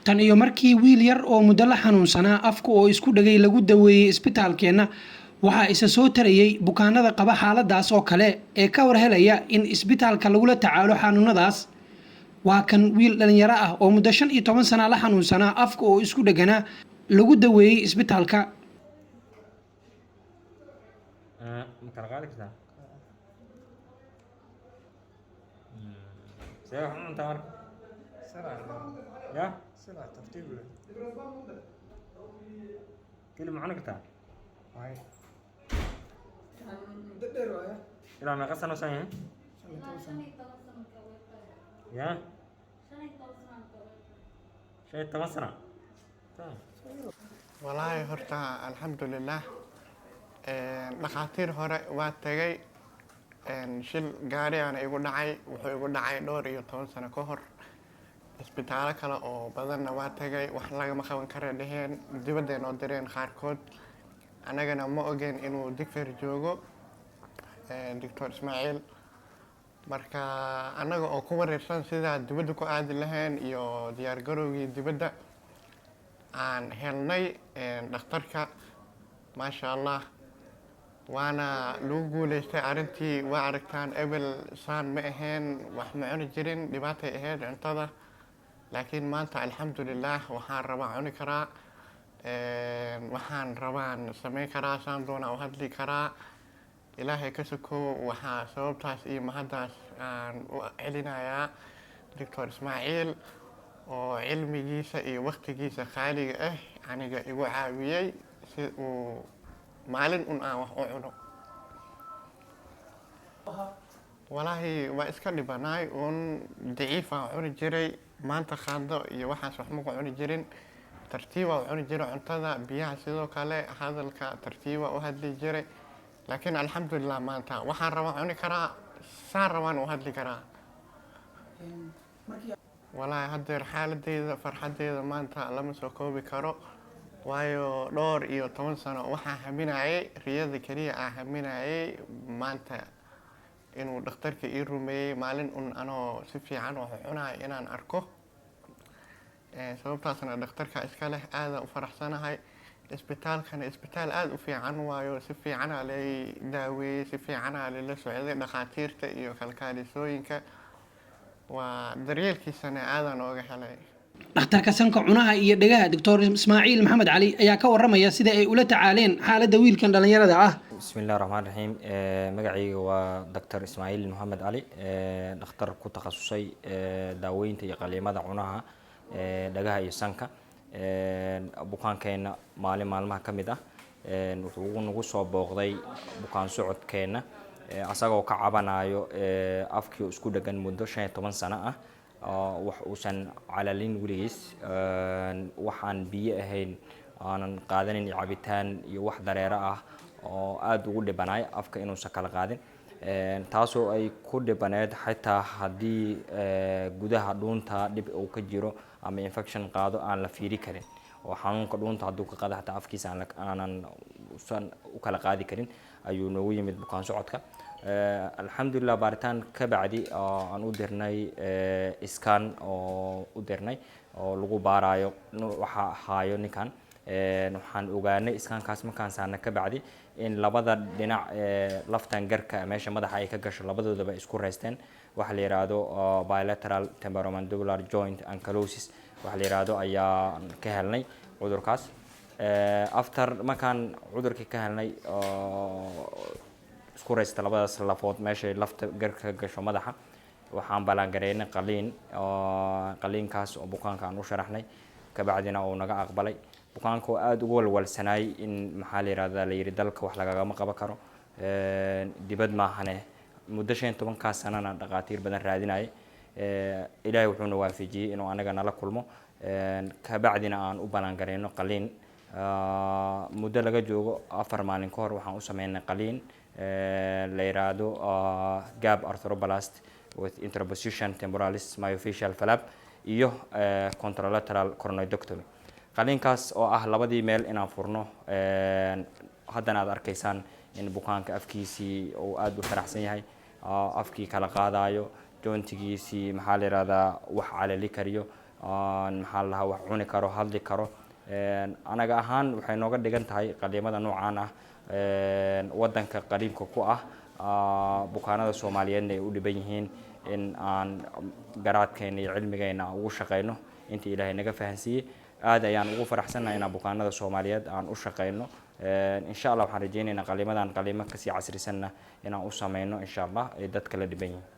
Tan iyo markii wiil yar oo muddo la xanuunsanaa afka oo isku dhegay lagu daweeyey isbitaalkeenna, waxaa isa soo tarayey bukaanada qaba xaaladaas oo kale ee ka war helaya in isbitaalka lagula tacaalo xanuunadaas. Waa kan wiil dhalinyaro ah oo muddo 15 sana la xanuunsanaa afka oo isku dheganaa lagu daweeyey isbitaalka. Ma kala qaadi kartaa? See wax u cuntaa marka? Ya hilib ma cuni kartaa? Ilaa meeqa sano san yahay? Ya 15 sano. Walaahi horta alxamdulilah, dhakhaatiir hore waa tagay. Shil gaarigaana igu dhacay, wuxuu igu dhacay dhowr iyo toban sano ka hor. Isbitaallo kale oo badanna waa tagay, wax lagama qaban kara dheheen, dibadday noo direen qaarkood. Annagana ma ogeen inuu Digfer joogo Doctor Ismaaciil. Marka annaga oo ku wareersan sidaa dibadda ku aadi lahayn iyo diyaar garowgii dibadda, aan helnay dhakhtarka, maasha Allah, waana lagu guuleystay arrintii. Waa aragtaan, ebel saan ma ahayn, wax ma cuni jirin, dhibaatay ahayd cuntada, laakiin maanta alxamdulilah, waxaan rabaa cuni karaa, waxaan rabaan samayn karaa, saan doonaa u hadli karaa. Ilaahay ka sokow, waxaa sababtaas iyo mahaddaas aan u celinayaa Doctor Ismaaciil oo cilmigiisa iyo waqtigiisa qaaliga ah aniga igu caawiyey si uu maalin un aan wax u cuno. Walaahi waa iska dhibanaay uun, daciif aan cuni jiray. Maanta qaando iyo waxaas wax ma ku cuni jirin, tartiiba u cuni jiray cuntada, biyaha sidoo kale, hadalka tartiiba u hadli jiray, laakiin alxamdulilah, maanta waxaan rabaa cuni karaa, saan rabaan u hadli karaa. Walaahi haddeer xaaladeyda, farxadeyda maanta lama soo koobi karo, waayo dhowr iyo toban sano waxaa haminayay, riyada keliya aan haminayay maanta inuu dhakhtarka ii rumeeyey, maalin un anoo si fiican wax u cunayo inaan arko. Sababtaasna dhakhtarka iska leh. Aadaan u faraxsanahay. Isbitaalkana isbitaal aada u fiican waayo, si fiicanaa lay daaweeyey, si fiicanaa lala socday dhakhaatiirta iyo kalkaalisooyinka, waa daryeelkiisana aadaan ooga helay. Dhakhtarka sanka, cunaha iyo dhegaha, Doctor Ismaaciil Maxamed Cali, ayaa ka waramaya sida ay ula tacaaleen xaaladda wiilkan dhallinyarada ah. Bismi illahi raxmaan raxiim. Magacayga waa Doctor Ismaaciil Moxamed Cali, dhakhtar ku takhasusay daaweynta iyo qaliimada cunaha, dhagaha iyo sanka. Bukaankeenna maalin maalmaha ka mid ah wuxuu nagu soo booqday bukaan socodkeenna asagoo ka cabanayo afkii oo isku dhegan muddo 15 sano ah, wax uusan calalin weligiis, waxaan biyo ahayn aanan qaadanin iyo cabitaan iyo wax dareero ah, oo aada ugu dhibanaay afka inuusan kala qaadin, taasoo ay ku dhibaneed xitaa haddii gudaha dhuunta dhib uu ka jiro ama infection qaado aan la fiiri karin, oo xanuunka dhuunta hadduu ka qaado xataa afkiisa aanan usan u kala qaadi karin ayuu noogu yimid bukaan socodka. Alxamdulilah, baaritaan ka bacdi oo aan u dirnay scan oo u dirnay oo lagu baarayo waxa haayo ninkan, waxaan ogaanay scankaas markaan saarnay ka bacdi in labada dhinac ee laftan garka, meesha madaxa ay ka gasho, labadoodaba isku reysteen. Waxa la yiraahdo bilateral temporomandibular joint ankylosis waxa la yiraahdo ayaan ka helnay cudurkaas. After markaan cudurkii ka helnay oo isku reysta labadaas lafood meeshay lafta garka ka gasho madaxa, waxaan ballaangareynay qaliin, oo qaliinkaas oo bukaanka aan u sharaxnay, kabacdina uu naga aqbalay. Bukaanka oo aada ugu walwalsanaay in, maxaa la yirahdaa, la yidhi dalka wax lagagama qaban karo, dibad maahane, muddo 15-kaas sanana dhaqaatiir badan raadinayay, Ilaahay wuxuuna waafajiyey inuu anaga nala kulmo, kabacdina aan u ballaangareyno qaliin. Muddo laga joogo 4 maalin ka hor waxaan u sameynay qaliin la yiraahdo gap arthroplasty with interposition temporalis myofascial flap iyo contralateral coronoidectomy. Qaliinkaas oo ah labadii meel inaan furno. Haddana aad arkaysaan in bukaanka afkiisii uu aada u faraxsan yahay, afkii kala qaadayo, jointigiisii, maxaa la yirahdaa, wax calali kariyo. Maxaa la dhahaa, wax cuni karo, hadli karo. Anaga ahaan waxay nooga dhigan tahay qaliimada noocaan ah wadanka qariibka ku ah, bukaanada Soomaaliyeedna ay u dhiban yihiin, in aan garaadkeena iyo cilmigeena aan ugu shaqeyno intii Ilaahay naga fahansiiyey. Aad ayaan ugu faraxsannahay inaan bukaanada Soomaaliyeed aan u shaqeyno. Insha Allah waxaan rajeynaynaa qaliimadan qaliimo kasii casrisanna inaan u sameyno, insha Allah, ay dadka la dhiban yihiin.